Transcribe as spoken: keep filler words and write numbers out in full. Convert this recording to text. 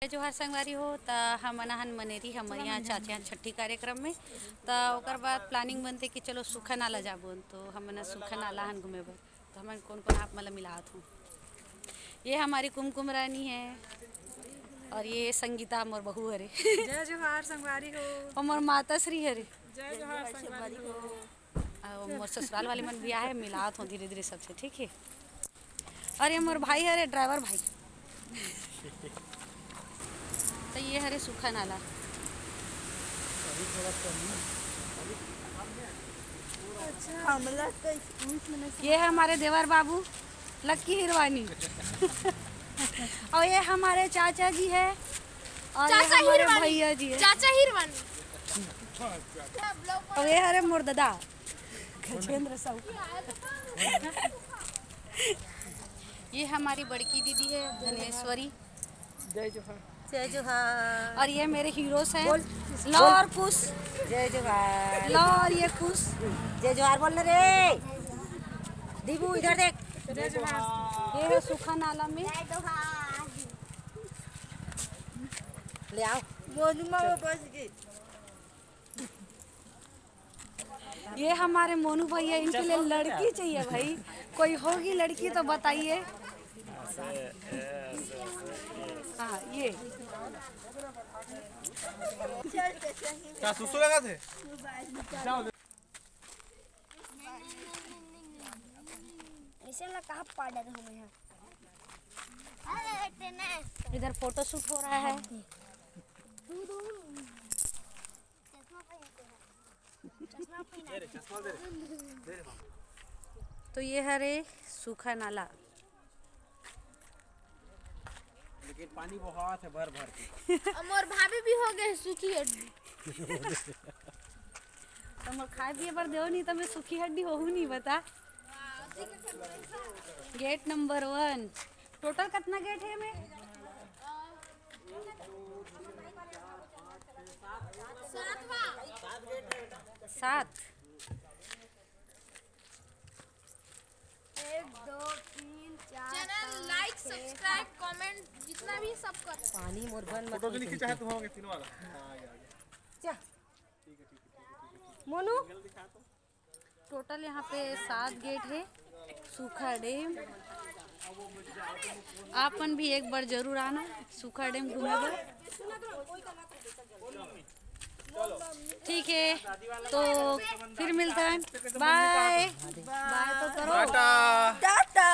जय जोहार संगवारी हो। त हमन हन मनेरी, हमर यहाँ चाचा यहाँ छट्ठी कार्यक्रम में। त ओकर बाद प्लानिंग बनथे कि चलो सूखा नाला जाबो, तो हमन सूखा नाला हन घूमे बर। तो हमन कौन कौन आप मतलब मिलात हूँ। ये हमारी कुमकुम रानी है और ये संगीता मोर बहू हरे। जय जोहार संगवारी हो। और मोर माता श्री हरे। जय जोहार संगवारी हो। अउ मोर ससुराल वाले मन भी आए, मिलात हों धीरे धीरे सबसे, ठीक है। और ये मोर भाई हरे, ड्राइवर भाई। तो ये हरे सूखा नाला। ये है हमारे देवर बाबू लक्की हिरवानी। और ये हमारे चाचा जी है। और ये चाचा हमारे हिरवानी। भैया जी है। चाचा हिरवानी। और ये हरे मोर दादा गजेंद्र साहू। ये हमारी बड़की दीदी है धनेश्वरी। जय जोहार। जय जोहार। और ये मेरे हीरोज हैं। बोल, लो बोल। और खुश। जय जोहार। लो और ये खुश। जय जोहार बोल ना रे। दीबू इधर देख। जय जोहार। ये है सूखा नाला में। ले आओ। मोनू मामा बस गई। ये हमारे मोनू भैया, इनके लिए लड़की चाहिए भाई। कोई होगी लड़की तो बताइए। हाँ, ये। क्या सुसु लगा थे? ऐसे ना कहाँ पाउडर हो गया। इधर फोटो शूट हो रहा है। तो ये हरे सूखा नाला। लेकिन पानी बहुत है भर भर के। अब मोर भाभी भी हो गए सूखी हड्डी। तो मोर खाए पिए बर देव नहीं तो मैं सूखी हड्डी होहू नहीं बता। गेट नंबर वन। टोटल कितना गेट है में? सात। एक, दो, तीन, चार, चैनल पाँच, लाइक, छः, सब्सक्राइब, सात। कमेंट, जितना भी सब कर। पानी मोर बन मत फोटो जो नहीं खींचा है तुम्हारा तीनों वाला। हाँ, आ गया, आ गया। जा। मोनू। टोटल यहाँ पे सात गेट है। सूखा डैम। आपन भी एक बार जरूर आना सूखा डैम घूमे बर। ठीक है, तो फिर मिलता है। बाय। बाय तो करो। टाटा। टाटा।